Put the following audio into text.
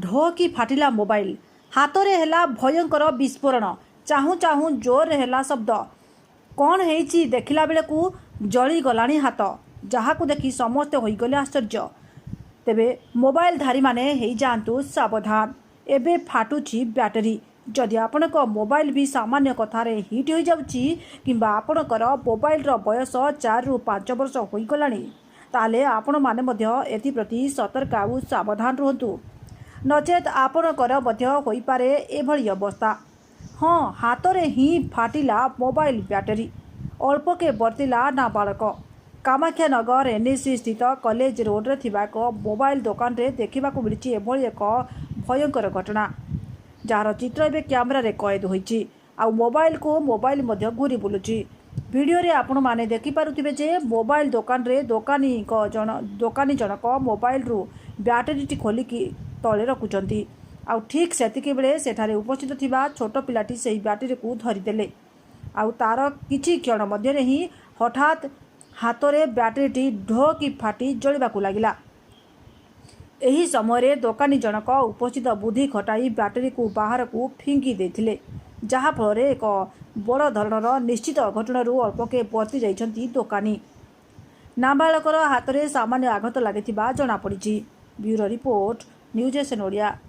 ଢୋ କି ଫାଟିଲା ମୋବାଇଲ। ହାତରେ ହେଲା ଭୟଙ୍କର ବିସ୍ଫୋରଣ। ଚାହୁଁ ଚାହୁଁ ଜୋରରେ ହେଲା ଶବ୍ଦ। କ'ଣ ହେଇଛି ଦେଖିଲା ବେଳକୁ ଜଳିଗଲାଣି ହାତ। ଯାହାକୁ ଦେଖି ସମସ୍ତେ ହୋଇଗଲେ ଆଶ୍ଚର୍ଯ୍ୟ। ତେବେ ମୋବାଇଲଧାରୀମାନେ ହେଇଯାଆନ୍ତୁ ସାବଧାନ। ଏବେ ଫାଟୁଛି ବ୍ୟାଟେରୀ। ଯଦି ଆପଣଙ୍କ ମୋବାଇଲ ବି ସାମାନ୍ୟ କଥାରେ ହିଟ୍ ହୋଇଯାଉଛି କିମ୍ବା ଆପଣଙ୍କର ମୋବାଇଲର ବୟସ 4ରୁ 5 ବର୍ଷ ହୋଇଗଲାଣି, ତାହେଲେ ଆପଣମାନେ ମଧ୍ୟ ଏଥିପ୍ରତି ସତର୍କ ଆଉ ସାବଧାନ ରୁହନ୍ତୁ। ନଚେତ୍ ଆପଣଙ୍କର ମଧ୍ୟ ହୋଇପାରେ ଏଭଳି ଅବସ୍ଥା। ହଁ, ହାତରେ ହିଁ ଫାଟିଲା ମୋବାଇଲ ବ୍ୟାଟେରୀ। ଅଳ୍ପକେ ବର୍ତ୍ତିଲା ନାବାଳକ। କାମାକ୍ଷାନଗର ଏନ୍ଏସି ସ୍ଥିତ କଲେଜ ରୋଡରେ ଥିବା ଏକ ମୋବାଇଲ ଦୋକାନରେ ଦେଖିବାକୁ ମିଳିଛି ଏଭଳି ଏକ ଭୟଙ୍କର ଘଟଣା, ଯାହାର ଚିତ୍ର ଏବେ କ୍ୟାମେରାରେ କଏଦ ହୋଇଛି ଆଉ ମୋବାଇଲକୁ ମୋବାଇଲ ମଧ୍ୟ ଘୁରି ବୁଲୁଛି। ଭିଡ଼ିଓରେ ଆପଣମାନେ ଦେଖିପାରୁଥିବେ ଯେ ମୋବାଇଲ ଦୋକାନରେ ଦୋକାନୀ ଜଣକ ମୋବାଇଲରୁ ବ୍ୟାଟେରୀଟି ଖୋଲିକି ତଳେ ରଖୁଛନ୍ତି ଆଉ ଠିକ୍ ସେତିକି ବେଳେ ସେଠାରେ ଉପସ୍ଥିତ ଥିବା ଛୋଟ ପିଲାଟି ସେହି ବ୍ୟାଟେରୀକୁ ଧରିଦେଲେ ଆଉ ତାର କିଛି କ୍ଷଣ ମଧ୍ୟରେ ହିଁ ହଠାତ୍ ହାତରେ ବ୍ୟାଟେରୀଟି ଢୋ କି ଫାଟି ଜଳିବାକୁ ଲାଗିଲା। ଏହି ସମୟରେ ଦୋକାନୀ ଜଣକ ଉପସ୍ଥିତ ବୁଦ୍ଧି ଖଟାଇ ବ୍ୟାଟେରୀକୁ ବାହାରକୁ ଫିଙ୍ଗି ଦେଇଥିଲେ, ଯାହାଫଳରେ ଏକ ବଡ଼ ଧରଣର ନିଶ୍ଚିତ ଅଘଟଣରୁ ଅଳ୍ପକେ ବର୍ତ୍ତି ଯାଇଛନ୍ତି ଦୋକାନୀ। ନାବାଳକର ହାତରେ ସାମାନ୍ୟ ଆଘାତ ଲାଗିଥିବା ଜଣାପଡ଼ିଛି। Bureau report, news SN Odia.